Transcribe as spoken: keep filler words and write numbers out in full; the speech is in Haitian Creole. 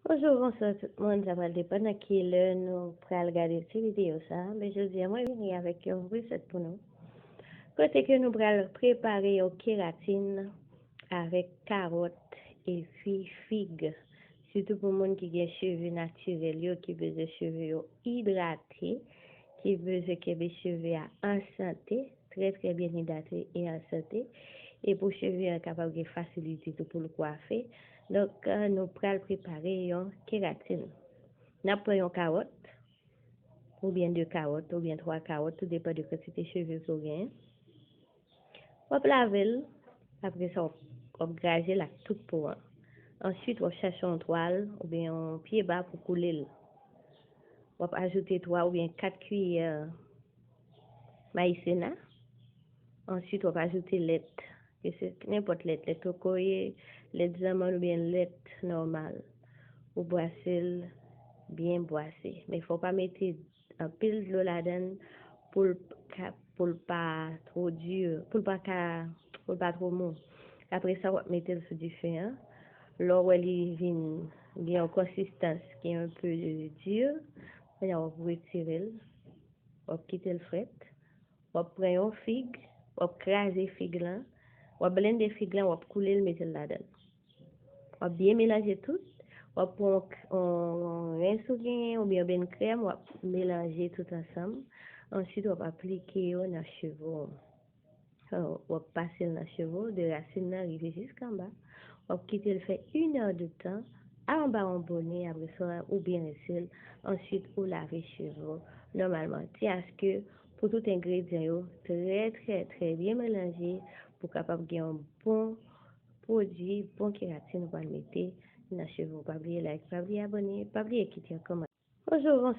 Bonjou, bonswa tout moun. Sa pral depann nan ki lè nou pral gade ti videyo sa a. Men jodi a, mwen vini avèk yon resèt pou nou. Kote ke nou pral prepare yon keratin avèk kawòt epi fig. Sitou pou moun ki gen cheve natirèl yo, ki bezwen cheve yo idrate, ki bezwen kenbe cheve a an sante, trè, trè byen idrate e an sante. E pou cheve a kapab gen fasilite tou pou l kwafe. Donk, nou pral prepare yon keratin. N ap pran yon kawòt, oubyen de kawòt, oubyen twa kawòt, tou depann de kantite cheve ke w genyen. W ap lave l, apre sa, w ap, w ap graje l ak tout po an. Answit, w ap chache yon twal oubyen yon pye ba pou koule l. W ap ajoute twa oubyen kat kiyè mayisena. Answit, w ap ajoute lèt, ke se nenpòt lèt, lèt kokoye, lèt zanmann oubyen lèt nòmal. Ou bwase l byen bwase. Men fò w pa mete anpil dlo ladan l pou l ka, pou l pa twò di, pou l pa ka, pou l pa twò mou. Apre sa, w ap mete l sou dife an. Lè w wè li vin gen yon konsistans ki yon pe di, kounye a w ap retire l, w ap kite l frèt. W ap pran yon fig, w ap kraze fig lan, w ap blende fig lan, w ap koule l, mete l ladan l. W ap byen melanje tout. W ap pran yon k-, yon, yon rens ou genyen oubyen yon bèn krèm, w ap melanje tout ansanm. Answit, w ap aplike yo nan cheve w. W ap pase l nan cheve w, de rasin nan rive jiskanba. W ap kite l fè inè de tan anba yon bonè, apre sa, ou byen rense l. Answit, ou lave cheve w nòmalman. Ti aske pou tout engredyan yo trè, trè, trè byen melanje pou kapab gen yon bon pwodui, bon keratin ou pral mete nan cheve w. Pa bliye like, pa bliye abòne, pa bliye kite yon kòmantè. Bonjou, bonswa.